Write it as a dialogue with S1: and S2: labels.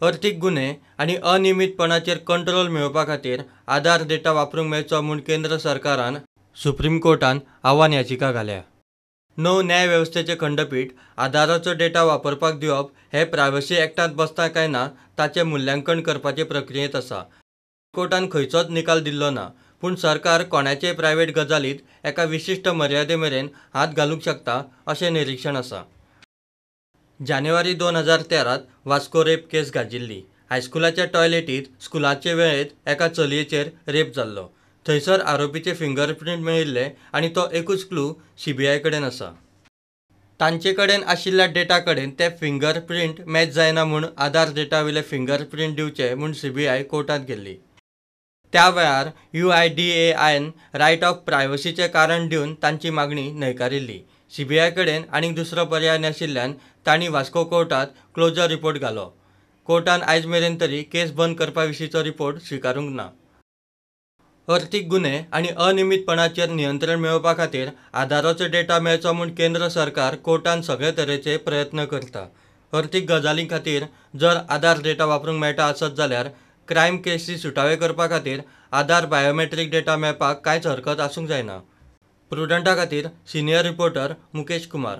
S1: अर्थीक गुन्हे आनी अनियमीतपणाचेर कंट्रोल मेळोवपा खातीर आधार डेटा वापरूंक मेळचो म्हूण केंद्र सरकारान सुप्रीम कोर्टान आव्हान याचिका घाल्या. नव न्याय वेवस्थेचें खंडपीठ आधाराचो डेटा वापरपाक दिवप हें प्रायव्हसी अॅक्टांत बसता काय ना ताचें मुल्यांकन करपाचे प्रक्रियेंत आसा. कोर्टान खंयचोच निकाल दिल्लो ना. पूण सरकार कोणाचेय प्रायव्हेट गजालींत एका विशिश्ट मर्यादे मेरेन हात घालूंक शकता अशें निरिक्षण आसा. जानेवारी 2013 त वास्को रेप केस गाजिल्ली. हायस्कुलाच्या टॉयलेटींत स्कुलाचे वेळेंत एका चलयेचेर रेप जाल्लो. थंयसर आरोपीचे फिंगरप्रिंट मेळिल्ले आनी तो एकूच क्लू सीबीआय कडेन आसा. तांचे कडेन आशिल्ल्या डेटा कडेन ते फिंगरप्रिंट मॅच जायना म्हूण आधार डेटा वयले फिंगरप्रिंट दिवचे म्हूण सीबीआय कोर्टांत गेल्ली. त्या वेळार यूआयडीएआयन रायट ऑफ प्रायव्हसीचें कारण दिवन तांची मागणी न्हयकारिल्ली. सीबीआय कडेन आनीक दुसरो पर्याय नाशिल्ल्यान तांणी वास्को कोर्टांत क्लोजर रिपोर्ट घालो. कोर्टान आयज मेरेन तरी केस बंद करपा विशींचो रिपोर्ट स्विकारूंक ना. अर्थीक गुन्हे आनी अनियमीतपणाचेर नियंत्रण मेळोवपा खातीर आधाराचो डेटा मेळचो म्हूण केंद्र सरकार कोर्टांत सगळे तरेचे प्रयत्न करता. अर्थीक गजालीं खातीर जर आधार डेटा वापरूंक मेळटा आसत जाल्यार क्रायम केसी सुटावे करपा खातीर आधार बायोमेट्रीक डेटा मेळपाक कांयच हरकत आसूंक जायना. प्रुडंटा खातीर सिनियर रिपोर्टर मुकेश कुमार.